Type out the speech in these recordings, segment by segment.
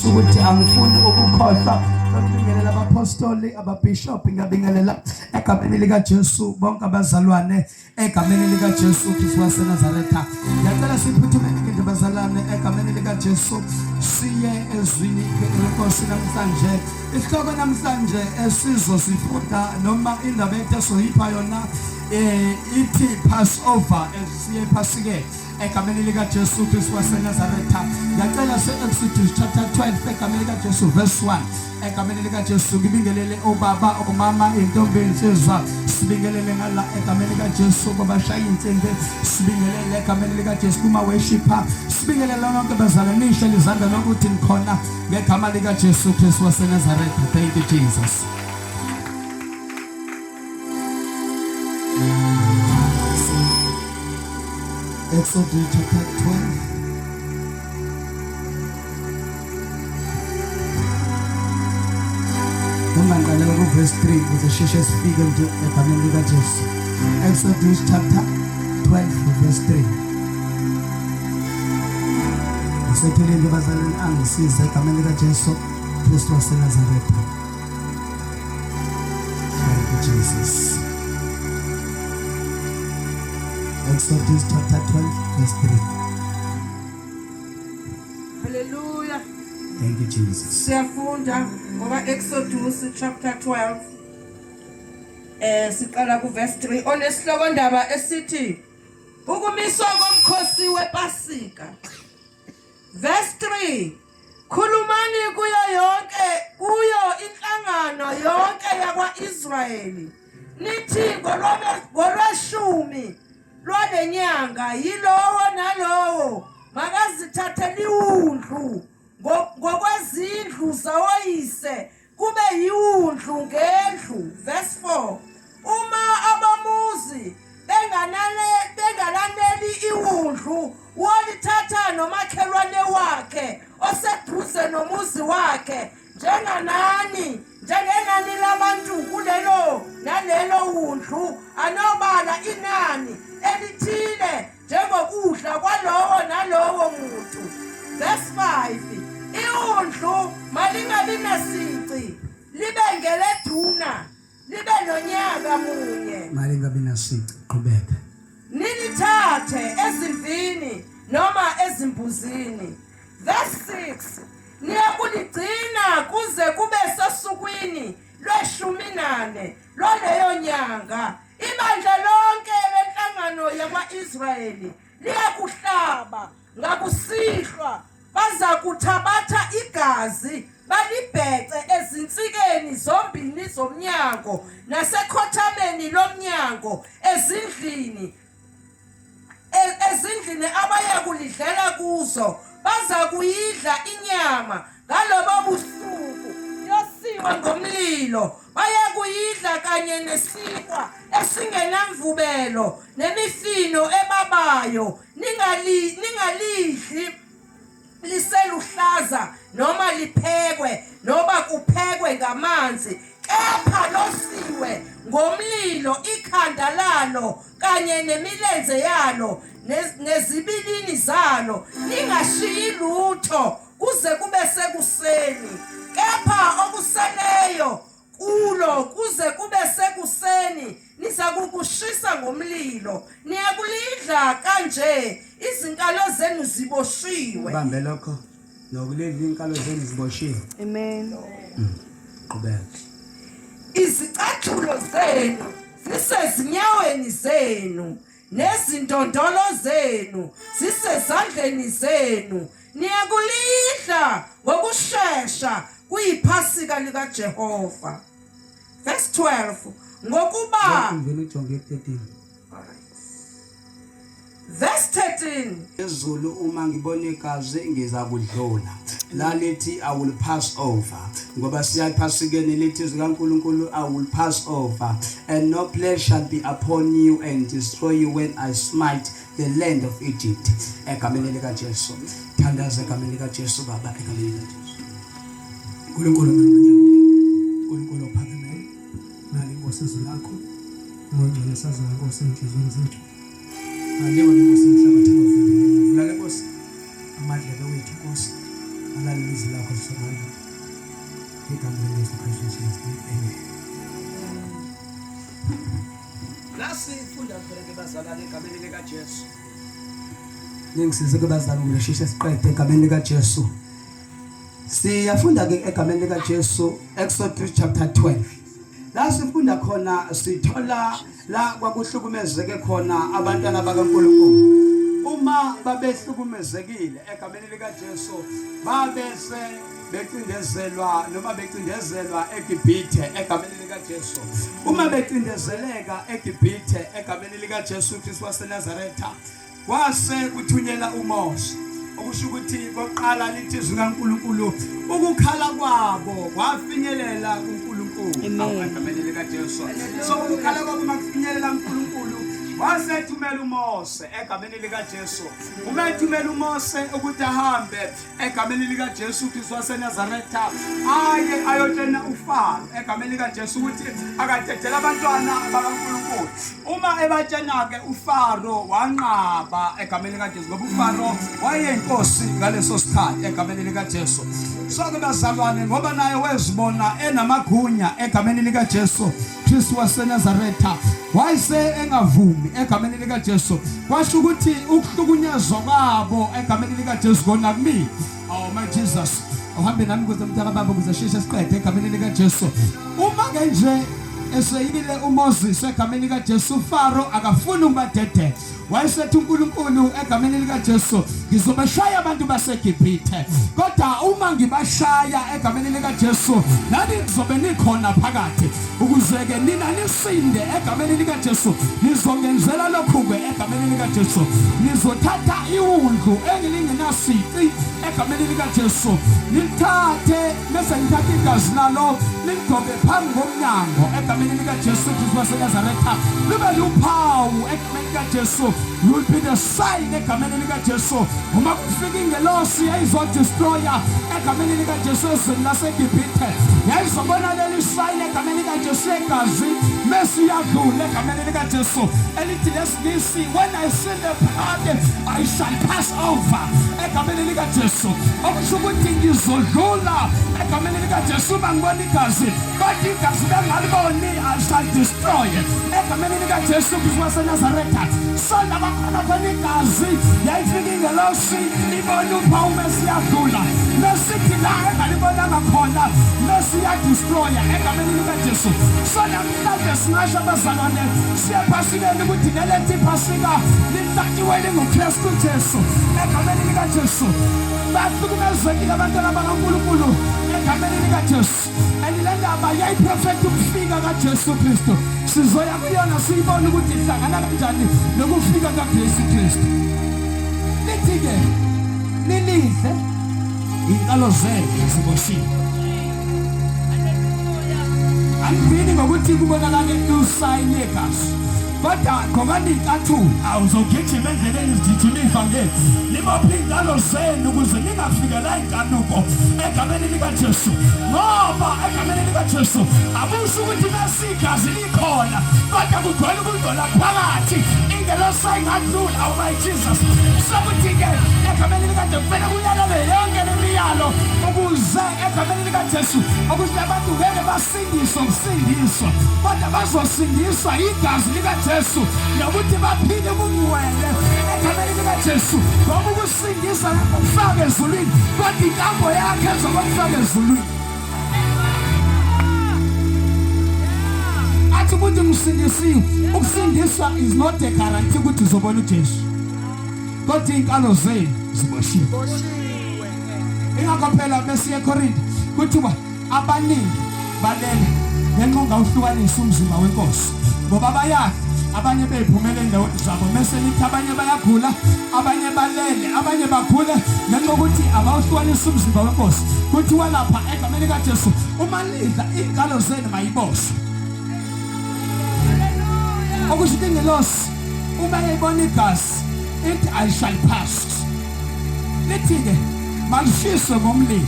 likaJesu ukuthi angifuni ukukhohlwa ukubingelela abapostoli, ababishop, ngiyabingelela egameni likaJesu bonke abazalwane egameni likaJesu Kristu waseNazaretha. Ngiyacela siphuthume nje bazalwane egameni likaJesu siye ezwini lenkosi namhlanje. Isihloko namhlanje esizosifunda noma indaba ethu esoyipha yona ithi Passover, siye ephasikeni egameni likaJesu Kristu waseNazaretha. Ngiyacela se-Exodus chapter 12 egameni likaJesu verse 1 egameni likaJesu ngibingelele obaba omama intombi insizwa sibingelele ngala egameni likaJesu kwabashaya insimbi sibingelele egameni likaJesu kuma worshipper sibingelele nonke bazalwane nisho izandla nokuthi nikhona ngegama likaJesu Kristu waseNazaretha. Thank you Jesus. Exodus chapter 12. Noma ngiqalela ku-verse 3 ukuze sheshe sifike nje egameni likaJesu. Exodus chapter 12 verse 3. Ngisetheleni nje bazalwane angisize egameni likaJesu Kristu waseNazaretha. Thank you Jesus. Exodus chapter 12 verse 3. Hallelujah. Thank you Jesus. Siyafunda ngoba Exodus chapter 12 siqala ku verse 3 onesihloko ndaba esithi ukumiswa komkhosi wePasika. Verse 3 Khulumani kuyo yonke kuyo inhlangano yonke yakwa-Israyeli nithi ngolweshumi lwalenyanga yilowo nalowo makazithathele iwundlu ngokwezindlu zawoyise kube yiwundlu ngendlu. Verse 4 Uma abamuzi bengalaneli iwundlu wolithatha nomakhelwane wakhe oseduze nomuzi wakhe njenganani njengenani labantu kulelo nalelo wundlu anobala inani elithile njengokudla kwalowo nalowo muntu. Verse 5 Iwundlu malingabi nasici libe ngeleduna libe nonyaka munye. Malingabi nasici, qhubeka. Nilithathe ezimvini noma ezimbuzini. Verse 6 Niyakuligcina kuze kube sosukwini lweshumi nane lwaleyo nyanga. Ibandla lonke lenhlangano yakwa-Israyeli liyakuhlaba ngakusihlwa, baza kuthabatha igazi balibhece ezinsikeni zombini zomnyango nasekhothameni lomnyango ezindlini ezindlini abaya kulidlela kuzo, baza kuyidla inyama ngalobo busuku yosiwa ngomlilo, baya kuyidla kanye nesinkwa esingenamvubelo nemifino ebabayo, ningalidli liseluhlaza noma liphekwe noma kuphekwe ngamanzi, kepha losiwe ngomlilo ikhanda lalo kanye nemilenze yalo nezibilini zalo, ningashiyi lutho kuze kube sekuseni, kepha okuseleyo kulo kuze kube sekuseni nizakukushisa ngomlilo, niyakulidla kanje izinkalo zenu ziboshiwe. Bambe lokho nokulidla inkalo zenu ziboshiwe. Amen. Qhubeka. Izicathulo zenu zisezinyaweni zenu nezintondolo zenu zisezandleni zenu, niyakulidla ngokushesha kuyiphasika likaJehova. Verse 12 ngokuba Ngivele ujonge 13. Verse 13 Ezulu uma ngibona igazi ngizakudlula. La lithi I will pass over ngoba siya ephasikeni lithi izwi kaNkulunkulu I will pass over and no plague shall be upon you and destroy you when I smite the land of Egypt. Egameni likaJesu. Thandaza egameni likaJesu Baba, egameni likaJesu. uNkulunkulu namandla, uNkulunkulu ophakemeyo, nali Nkosi izwi lakho, ngongcwele saziwa Nkosi ezinhliziyweni zethu. Alikho Nkosi emhlabathini ovundileyo. Vula ke Nkosi amadlebe wethu Nkosi, alalele izwi lakho. Somandla. Ngegama likaYesu Kristu Jesus. Amen. La sifunda khona ke bazalwane egameni likaJesu. Ningisize ke bazalwane ngisheshe siqede egameni likaJesu. Siyafunda ke egameni likaJesu Exodus chapter 12. La sifunda khona sithola la kwakuhlukumezeke khona abantwana bakaNkulunkulu. Uma babehlukumezekile egameni likaJesu babese becindezelwa noma becindezelwa eGibhithe egameni likaJesu. Uma becindezeleka eGibhithe egameni likaJesu Kristu waseNazaretha Kwase kuthunyela uMose okusho ukuthi koqala lithi izwi kaNkulunkulu ukukhala kwabo kwafinyelela kuNkulunkulu egameni likaJesu. So ukukhala kwabo makufinyelela kuNkulunkulu wasethumela uMose egameni likaJesu. Uma ethumela uMose ukuthi ahambe egameni likaJesu Kristu waseNazaretha aye ayotshena uFaro egameni likaJesu ukuthi akadedele abantwana bakaNkulunkulu. Uma ebatshena-ke uFaro wanqaba egameni likaJesu ngoba uFaro wayeyinkosi ngaleso sikhathi egameni likaJesu. So-ke bazalwane ngoba naye wezibona enamagunya egameni likaJesu Kristu waseNazaretha wayese engavumi egameni likaJesu kwasho ukuthi ukuhlukunyezwa kwabo egameni likaJesu kona kumina. Oh my Jesus, uhambe nami kuze mntaka baba kuze sheshe siqede egameni likaJesu. Uma ke nje eseyile uMoses egameni likaJesu uFaro akafuni ukubadedela. Wayesethi uNkulunkulu egameni likaJesu ngizobashaya abantu baseGibhithe kodwa uma ngibashaya egameni likaJesu nani nizobe nikhona phakathi ukuze-ke nina nisinde egameni likaJesu nizongenzela lokhu-ke egameni likaJesu nizothatha iwundlu engilingenasici egameni likaJesu nilithathe bese nithatha igazi lalo niligcobe phambi komnyango egameni likaJesu Kristu waseNazaretha lube luphawu egameni likaJesu. You will be the sign egameni likaJesu. Uma kufika ingelosi yayizodestroya egameni likaJesu ezweni laseGibhithe, yayizobona leli sign egameni likaJesu yegazi mese iyadlula egameni likaJesu elithi lesingisi when I see the blood I shall pass over egameni likaJesu, okusho ukuthi ngizodlula egameni likaJesu uma ngibona igazi kodwa igazi bengaliboni I shall destroy egameni likaJesu Kristu waseNazaretha. Sona bakhona khona igazi yayifika ingelosi ibona uphawu mesiyadlula mesithi la engalibonanga khona mesiyadestroya egameni likaJesu. So namhlanje singasho abazalwane siye phasikeni ukuthi nelethi iphasika lihlatiwe linguKristu Jesu egameni likaJesu. Bahlukumezekile abantwana bakaNkulunkulu egameni likaJesu. And le ndaba yayiprofetha ukufika kaJesu Kristu. Sizoya kuyona siyibone ukuthi ihlangana kanjani nokufika kaJesu Kristu. Lithi-ke nilidle inkalo zenu ziboshiwe. Angivini ngokuthi kubonakale usayini yegazi. Kodwa gqokani iy'cathulo awuzogijima endleleni zigijima ivangeli nibophe iy'nkalo zenu ukuze ningafikela iy'nkanuko egameni likaJesu ngoba egameni likaJesu akusho ukuthi bese igazi likhona kodwa kugcwele ukungcola phakathi ingelosi ayingadlula. Oh my Jesus, sokuthi-ke egameni likaJesu kumele kulalelwe yonke le miyalo ukuze egameni likaJesu ukuthi abantu ngeke basindiswe ukusindiswa kodwa bazosindiswa igazi likaJesu nokuthi baphile kungcwele egameni likaJesu ngoba ukusindisa ukufaka ezulwini kodwa inkambo yakhe ezokufaka ezulwini. Athi ukuthi ngisindisiwe, ukusindiswa is not a guarantee ukuthi uzobona uJesu kodwa iy'nkalo zenu ziboshiwe. Ingakho phela besiye eKorinte kuthiwa Abaningi balele ngenxa ongawuhlukanisi umzimba wenkosi ngoba bayadla abanye beyiphumela endaweni zabo mese lithi abanye bayagula abanye balele abanye bagule ngenxa yokuthi abawuhlukanisi umzimba wenkosi. Kuthiwa lapha egameni likaJesu uma lidla iy'nkalo zenu mayiboshwe, okusho ukuthi ingelosi uma eyibona igazi ithi I shall pass, lithi-ke malishiswe ngomlilo.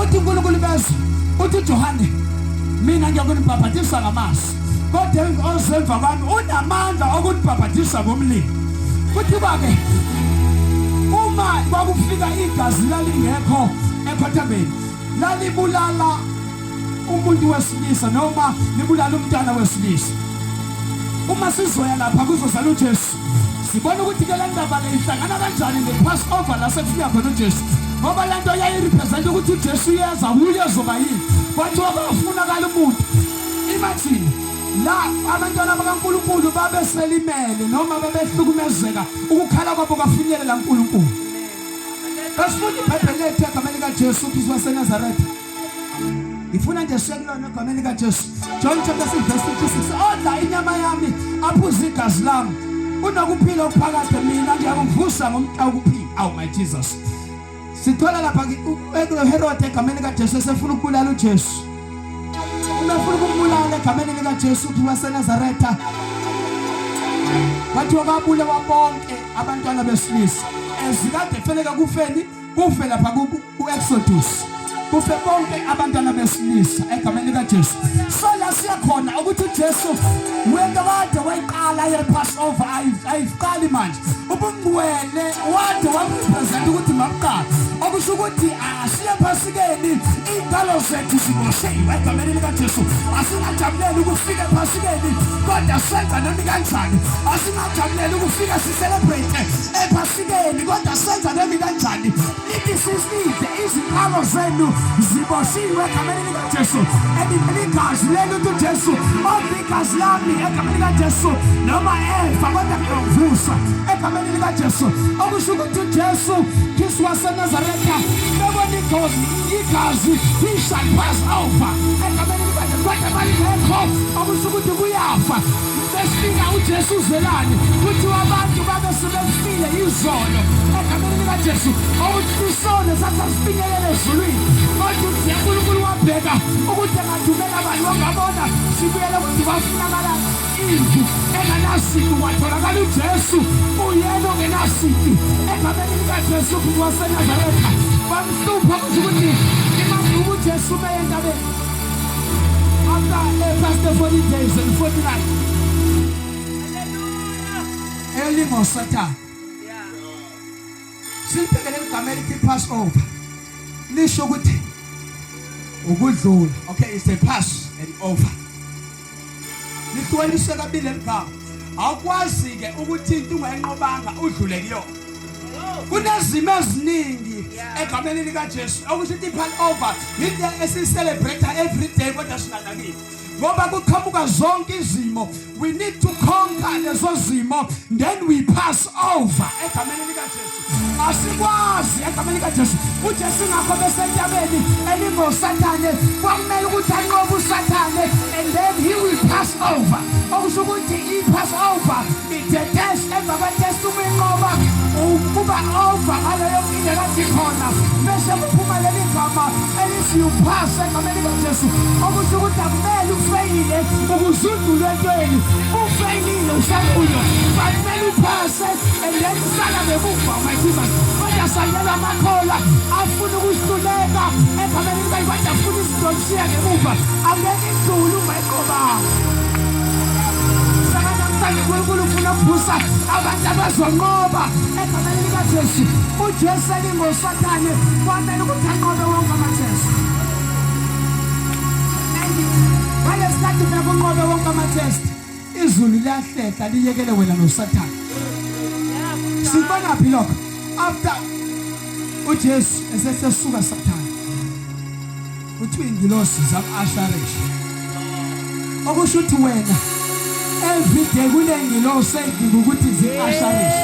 Uthi uNkulunkulu bezwe, uthi uJohane, mina ngiyakunibhabhadisa ngamanzi, kodwa ozemva kwami unamandla okunibhabhadisa ngomlilo. Kuthiwa-ke uma Uma kwakufika igazi lalingekho ekhothameni, lalibulala umuntu wesilisa noma libulala umntana wesilisa. Uma sizoya lapha kuzozala uJesu, sibona ukuthi ke le ndaba le ihlangana kanjani ne-Passover la sekufika khona uJesu, ngoba le nto yayirepresent ukuthi uJesu uyeza, uye ezoba yini. Kwathiwa kwafunakala umuntu. Imagine la abantwana bakaNkulunkulu babeselimele noma babehlukumezeka, ukukhala kwabo kwafinyelela uNkulunkulu. Kasifunda iBhayibheli lethu egameni likaJesu Kristu waseNazaretha. Ngifuna nje siye kulona egameni likaJesu. John chapter 6 verse 56. Odla inyama yami aphuze igazi lami unokuphila okuphakade, mina ngiyakumvusa ngomhla wokuphila. Oh my Jesus. Sithola lapha uHerode egameni likaJesu esefuna ukubulala uJesu. Uma efuna ukumbulala egameni likaJesu uthi waseNazaretha, kwathiwa babulewa bonke abantwana besilisa ezikade feleka kufeni kufe lapha ku-Exodus, kufe bonke abantwana besilisa egameni likaJesu. So la siyakhona ukuthi uJesu wento kade wayiqala ye-Passover ayiqali manje, ubungcwele wade wamrepresent ukuthi mabuqala, okusho ukuthi asiye ephasikeni iy'nkalo zethu ziboshiwe egameni likaJesu. Asingajabuleli ukufika ephasikeni kodwa senza noma kanjani. Asingajabuleli ukufika sicelebrate ephasikeni kodwa senza noma kanjani. Lithi sisilide izinkalo zenu ziboshiwe egameni likaJesu. Eligazi leli uthi uJesu, odla igazi lami egameni likaJesu noma efa kodwa ngiyomvusa egameni likaJesu. Okusho ukuthi uJesu Kristu waseNazaretha bebona igazi, igazi he shall pass over egameni likaJesu, kodwa balingekho, okusho ukuthi kuyafa. Besifika uJesu uzelani, kuthiwa abantu babe sebefile izolo egameni likaJesu, okuthi isono sasasifinyelela ezulwini, kodwa uNkulunkulu wabheka ukuthi engathumela abantu wangabona sibuyele ukuthi kwafunakala imvu engenasici, kwatholakala uJesu uyena ongenasici egameni likaJesu waseNazaretha. Bamhlupha kusho ukuthi imamvuka uJesu meye entabeni after a fast 40 days and 40 nights. Elingosathane. Silibheke leli gama elithi Passover. Lisho ukuthi ukudlula. Okay, it's a pass and over. Lihlukaniswe kabili leli gama. Awukwazi ke ukuthi into ungayinqobanga udlule kuyona. Kunezimo eziningi egameni likaJesu okusho ukuthi i-Passover into esiyicelebrate every day kodwa singanakile, ngoba kuqhamuka zonke izimo. We need to conquer lezo zimo, then we pass over egameni likaJesu. Asikwazi egameni likaJesu. UJesu ngakho besentabeni elingosathane, kwakumele ukuthi anqobe usathane and then he will pass over, okusho ukuthi i-pass over it's a test. Emva kwe-test uma inqoba kuba over ngaleyo nkinga kade ikhona, bese kuphuma leli gama elithi you pass egameni likaJesu, okusho ukuthi akumele ufeyile ukuze udlule entweni. Ufeyilile usakuyo, but kumele uphase and then usala ngemuva. My Jesus, kodwa sayelwa amakholwa afuna ukuhluleka egameni likaYesu, kodwa afuna izinto zishiya ngemuva. Angeke idlule ungayiqobanga. Namhlanje uNkulunkulu ufuna ukuvusa abantu abazonqoba egameni likaJesu. UJesu elingosathane kwamele ukuthi anqobe wonke amajesu. And ngalesikhathi funeka unqobe wonke ama-test, izulu liyahlehla liyekele wena nosathane. Sikubona phi lokho? After uJesu esesesuka sathane, kuthiwa ingilosi zam-asharisha, okusho ukuthi wena every day kunengilosi eyidinga ukuthi zi-asharishe.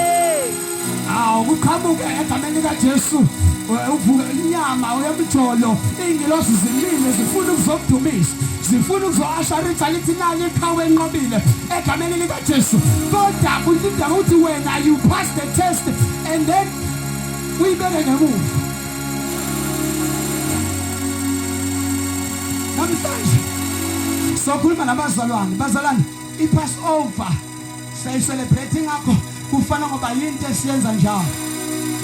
Awu kuqhamuke egameni likaJesu uvuke inyama uyemjolo, iy'ngilosi zimile zifuna ukuzokudumisa, zifuna ukuzo-asharitha, lithi nali iqhawe enqobile egameni likaJesu. Kodwa kulinda ukuthi wena you pass the test and then uyibeke ngemuva. Namhlanje sokhuluma nabazalwane, bazalwane, i-Passover siyayicelebrate ngakho kufana ngoba yinto esiyenza njalo,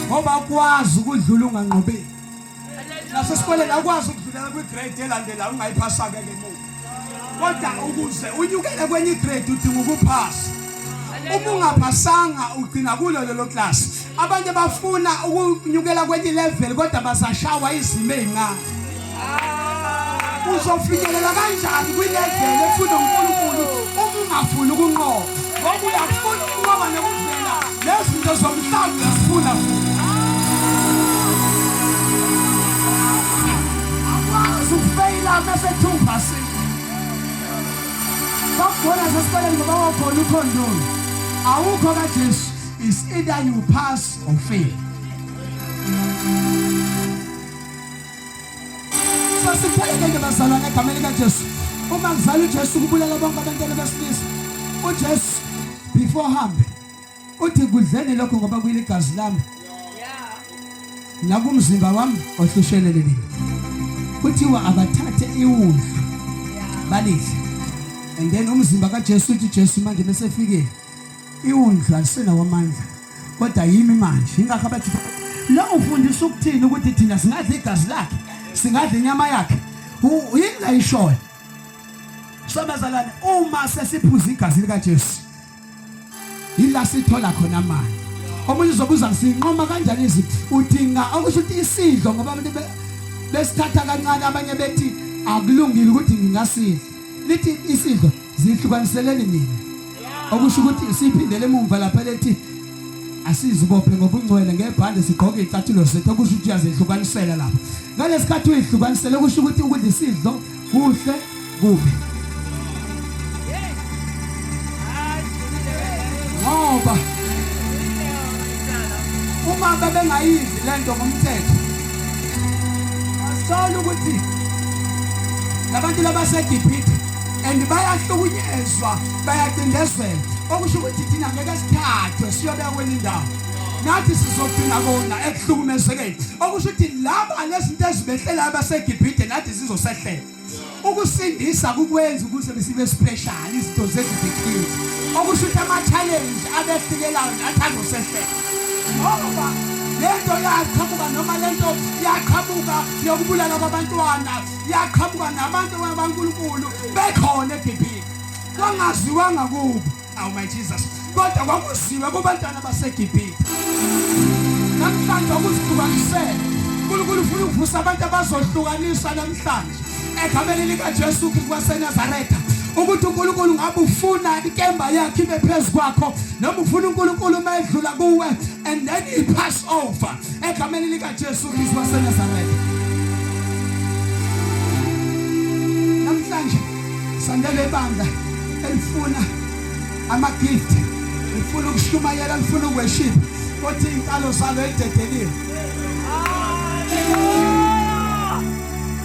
ngoba ukwazi ukudlula unganqobeki nasesikoleni, awukwazi ukudlulela kwi-grade elandelayo ungayiphasa-ke ngemuva, kodwa ukuze unyukele kwenye igrade udinga ukuphasa. Uma ungaphasanga ugcina kulo lelo class. Abanye bafuna ukunyukela kwenye level kodwa basashawa izimo ezincane. Uzofinyelela kanjani kwilevel efuna uNkulunkulu uma ungafuni ukunqoba? Ngoba uyakufuna ukunqoba nokuvela lezinto zomhlaba uyazifuna futhi. Akwazi ukufeyila mese kuthiwa uphasile. Bakugona sesikoleni ngoba wakhona ukhondoni. Awukho kaJesu. Is either you pass or fail. So sikhuleke nje bazalwane egameni likaJesu. Uma kuzala uJesu kubulala bonke abantwana besilisa. UJesu before hambe uthi kudleni lokho ngoba kuyiligazi lami. Nakumzimba wami ohlushelele nina. Kuthiwa abathathe iwundlu balidle. And then umzimba kaJesu uthi Jesu manje mesefikile iwundlu alisenawo amandla kodwa yimi manje ingakho abathi lo ufundisa ukuthini ukuthi thina singadla igazi lakhe singadla inyama yakhe yini layishoyo so bazalwane uma sesiphuza igazi likaJesu yila sithola khona amandla omunye uzobuza sinqoma kanjani izinto udinga okusho ukuthi isidlo ngoba abantu besithatha kancane abanye bethi akulungile ukuthi ngingasidla lithi isidlo zihlukaniseleni nina okusho ukuthi siphindele emumva lapha lethi asizibophe ngobungcwele ngebhande sigqoke iy'cathulo zethu okusho ukuthi uyazehlukanisela lapha ngalesikhathi uyihlukanisele okusho ukuthi ukudla isidlo kuhle kubi ngoba uma bebengayidli lento ngomthetho basola ukuthi labantu labaseGibhithe and bayahlukunyezwa bayacindezelwa okusho ukuthi thina ngeke sithathwe siyobeka kwenye indawo nathi sizogcina kona ekuhlukumezekeni okusho ukuthi laba lezinto ezibehlelayo abaseGibhithe nathi zizosehlela ukusindisa kukwenza ukuze besibe special izinto zethu ziclean okusho ukuthi ama-challenge abefikelayo nathi azosehlela ngoba lento yaqhamuka noma lento yaqhamuka yokubulala kwabantwana yaqhamuka nabantu baNkulunkulu bekhona eGibhithe kwangaziwanga kubo awu my Jesus kodwa kwakuziwe kubantwana baseGibhithe namhlanje ukuzihlukanisela uNkulunkulu ufuna ukuvusa abantu abazohlukanisa namhlanje egameni likaJesu Kristu waseNazaretha ukuthi uNkulunkulu ngabe ufuna inkemba yakhe ibe phezu kwakho noma ufuna uNkulunkulu uma edlula kuwe and then he pass over egameni likaJesu Kristu waseNazaretha. Namhlanje sandele ibandla elifuna ama-gift, lifuna ukushumayela, lifuna ukweshipha, kodwa iy'nkalo zalo elidedeliwe.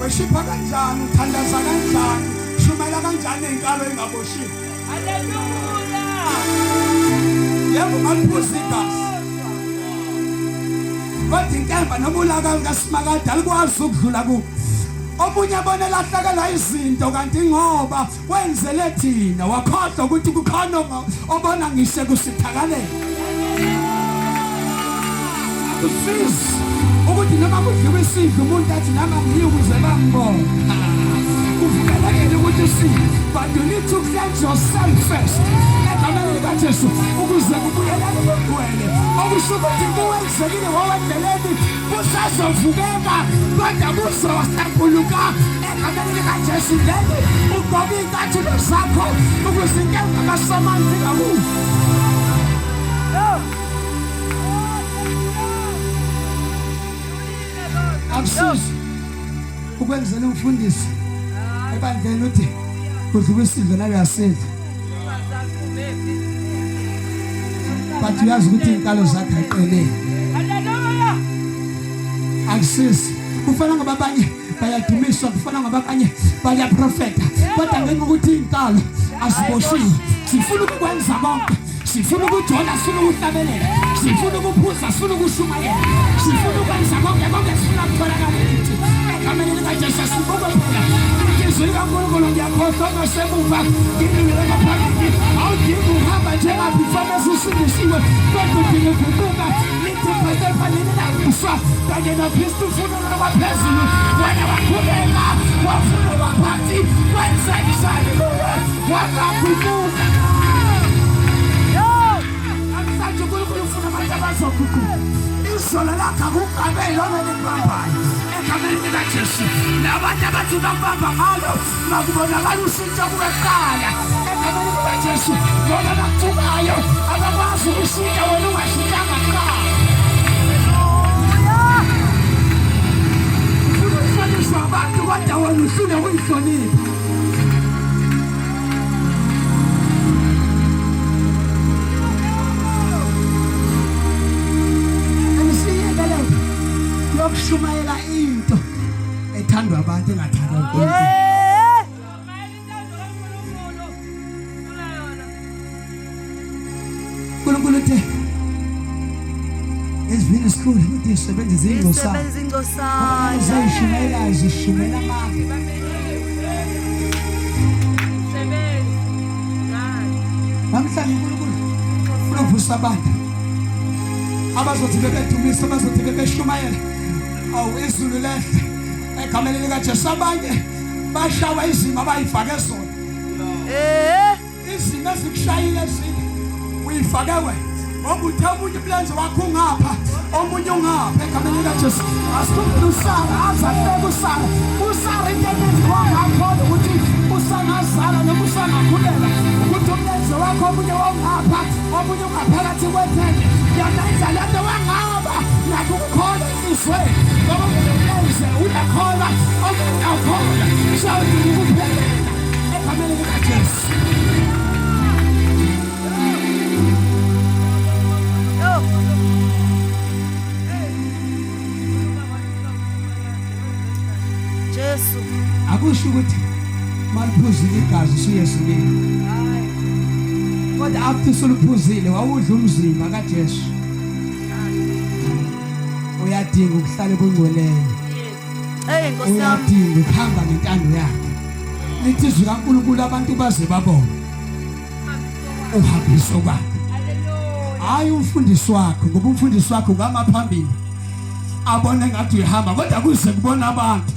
Weshipha kanjani, uthandaza kanjani, shumayela kanjani iy'nkalo ey'ngaboshiwe? Haleluya! Yebo, ungaliphuza igazi. Kodwa inkemba noma ulaka lukaSimakade alikwazi ukudlula ku. Omunye abone lahlekelwa izinto kanti ngoba wenzele thina wakhohlwa ukuthi kukhona obona ngisho kusithakaleni. Akusizi ukuthi noma kudliwa isidlo umuntu athi nami angiyi ukuze bangibone. Kuvumelekile ukuthi usidle but you need to cleanse yourself first. Egameni likaJesu ukuze kubuyelane ubungcwele. Okusho ukuthi kuwenzekile wawendleleni kusazovukeka kodwa kuzohlambuluka egameni likaJesu ngeke ugqoke iy'ncathulo zakho ukuze inkemba kaSomandla ingakuwe. Akusizi ukwenzela umfundisi ebandleni uthi kudliwa isidlo nawe uyasidla but uyazi ukuthi iy'nkalo zakhe ayiqinile. Akusizi kufana ngoba abanye bayadumiswa kufana ngoba abanye bayaprofetha kodwa ngenxa ukuthi iy'nkalo aziboshiwe sifuna ukukwenza konke sifuna ukujola sifuna ukuhlabelela sifuna ukuphuza sifuna ukushumayela sifuna ukwenza konke konke sifuna kutholakala kithi egameni likaJesu sibuke phela izwi likaNkulunkulu ngiyakhohlwa ngasemuva ngilungele ngaphambili awudingi ukuhamba njengabefore mesusindisiwe kodwa udinga uguquka lithi ibhayibheli linakufa kanye noKristu ufuna kwaphezulu wena wakhuleka wafuna waphansi wenzenjani kuwe wangaguquka namhlanje uNkulunkulu ufuna abantu azoguquka. Izolo lakho akungabe ilona elikubambayo egameni likaJesu. Nabantu abathi bakubamba ngalo makubonakala ushintsho kuwe kuqala egameni likaJesu. Bona bakuthukayo abakwazi ukushintsha wena ungashintshanga kuqala. Ufuna ukuhlonishwa abantu kodwa wena uhlule ukuyihlonipha. Angisiyeke lento yokushumayela into ethandwa abantu engathandwa uNkulunkulu. uNkulunkulu uthe ezivini esikhulu ukuthi izisebenzi ziyingcosana. Izisebenzi ziyingcosana. Ziyishumayela zishumela amanga. Namhlanje uNkulunkulu ufuna ukuvusa abantu abazothi bebedumisa, abazothi bebeshumayela, awu izulu lehle egameni likaJesu. Abanye bashawa izimo abayifake zona. Eh. Izimo ezikushayile ezinye uyifake wena. Ngoba uthe omunye umlenze wakho ungapha, omunye ungapha egameni likaJesu. Asikhumbule uSara, aze ahleke uSara. USara into emenza wangakhona ukuthi usangazala noma usangakhulelwa ukuthi umlenze wakho omunye wawungapha, omunye ungaphakathi kwethende. Yamenza le nto wangaba nakho ukukholwa enhliziyweni. Ngoba omunye umlenze uyakholwa, omunye awukholwa. Siyawudinga ukuphelela egameni likaJesu. Jesu. Akusho ukuthi maliphuzile igazi usuye ezulwini. Kodwa after usuliphuzile wawudla umzimba kaJesu. Uyadinga ukuhlala ebungcweleni. Hey Nkosi yami. Uyadinga ukuhamba ngentando yakhe. Lithi izwi kaNkulunkulu abantu baze babone uhambiso kwakhe. Hayi umfundisi wakho ngoba umfundisi wakho ungama phambili abone ngathi uyahamba kodwa kuze kubona abantu.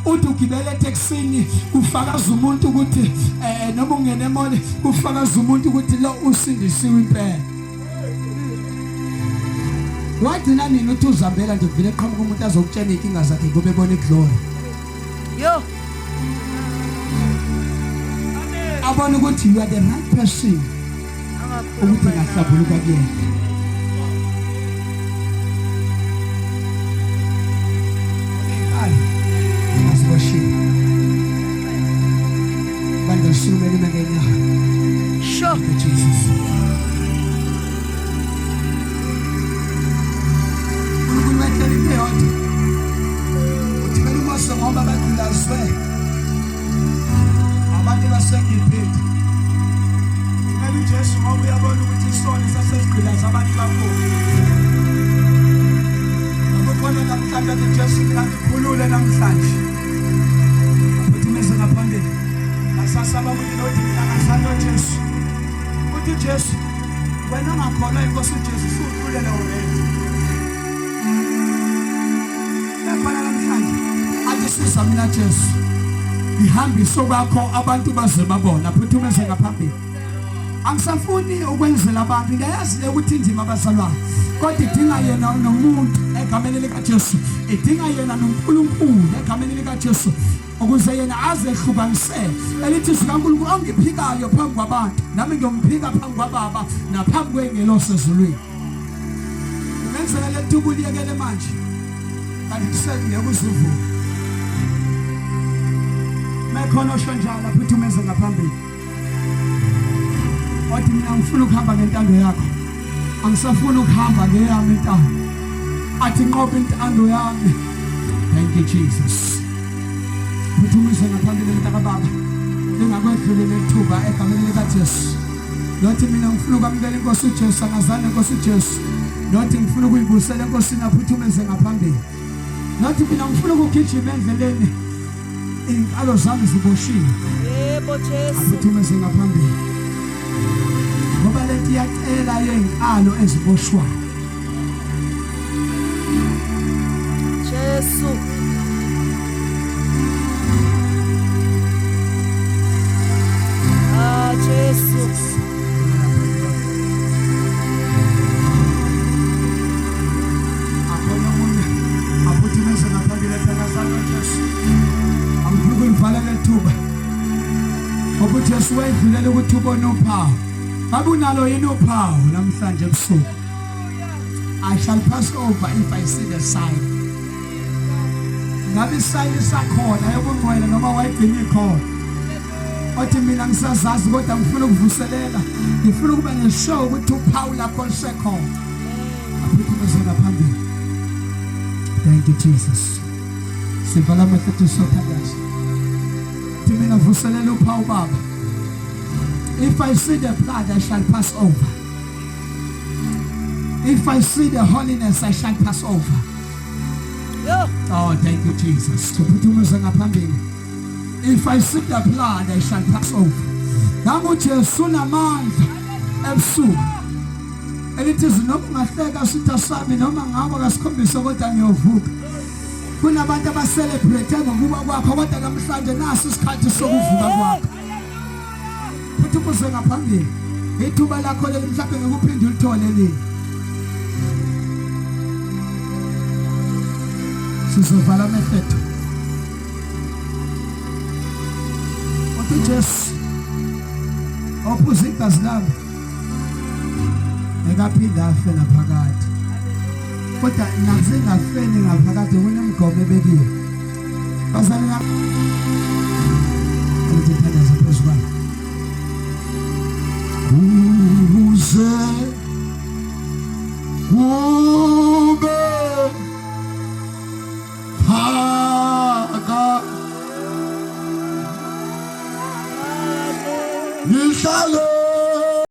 Uthi ugibele etekisini kufakaza umuntu ukuthi eh noma ungene emoli kufakaza umuntu ukuthi lo usindisiwe impela. Wagcina nini uthi uzambela nje kuvele qhamuka umuntu azokutshela inkinga zakhe ngoba ebona iglory. Yo. Abona ukuthi you are the right person ukuthi ngahlambuluka kuyena. Aziboshiwe. Bandla lisukumele ime ngenyawo. Sure. Thank you, Jesus. uNkulunkulu wehlela into eyodwa. Uthumela uMose ngoba bagqilazwe abantu baseGibhithe. Thumela uJesu ngoba uyabona ukuthi isono sasesigqilaza abantu kakhulu. Akukhona namhlanje athi Jesu mina ngikhulule namhlanje. Aphuthumeze ngaphambili. Asasaba ukuthi nothi mina ngasanda uJesu. Uthi uJesu wena ongakholwa inkosi uJesu usukhulele already. Lapha namhlanje athi siza mina Jesu. Ihambiso kwakho abantu baze babona phuthumeze ngaphambili. Angisafuni ukwenzela abantu ngiyayazi le ukuthi inzima abazalwane kodwa idinga yena nomuntu egameni likaJesu idinga yena noNkulunkulu egameni likaJesu ukuze yena azehlukanisele elithi sikaNkulunkulu ongiphikayo phambi kwabantu nami ngiyomphika phambi kwababa naphambi kwengelosi ezulwini kungenzeka le tubu liyekele manje kanti kusengeke uzuvuke mekhona osho njalo aphuthumeze ngaphambili wathi mina ngifuna ukuhamba ngentando yakho angisafuni ukuhamba ngeyami intando athi nqoba intando yami thank you Jesus phuthumise ngaphambili mntakababa lingakwedluli lethuba egameni likaJesu nothi mina ngifuna ukwamukela inkosi uJesu angazani inkosi uJesu nothi ngifuna ukuyibusela enkosini aphuthumeze ngaphambili nothi mina ngifuna ukugijima endleleni Inkalo zami ziboshiwe. Yebo Jesu. Aphuthume ngaphambili. Ngoba lento iyacela yezinkalo eziboshwayo. Jesu. Ah Jesu. Ngoba uJesu wayedlulela ukuthi ubone uphawu. Ngabe unalo yini uphawu namhlanje ebusuku? I shall pass over if I see the sign. Ngabe isayini sakhona yobungcwele noma wayigcina ikhona? Othi mina ngisazazi kodwa ngifuna ukuvuselela. Ngifuna ukuba neshow ukuthi uphawu lakho lusekhona. Aphuthume ngaphambili. Thank you Jesus. Sivala amehlo ethu sothandaza. Thi mina vuselela uphawu baba. If I see the blood I shall pass over. If I see the holiness I shall pass over. Yo. Oh thank you Jesus. Siphuthumise ngaphambili. If I see the blood I shall pass over. Nangu Jesu namandla ebusuku. Elithi noma ungahleka sitha sami noma ngawa kasikhombisa kodwa ngiyovuka. Kunabantu abacelebrate ngokuba kwakho kodwa namhlanje nasi isikhathi sokuvuka kwakho. Futhi ubuze ngaphambili. Ithuba lakho leli mhlawumbe ngikuphinde ulithole lini. Sizovala amehlo ethu. Uthi Jesu ophuza igazi lami ngekaphinde afe naphakade. Kodwa nasengafeni ngaphakade kunemigomo ebekiwe. Bazalwane ngithandaza phezu kwami. Kuze kube phaka ngihlale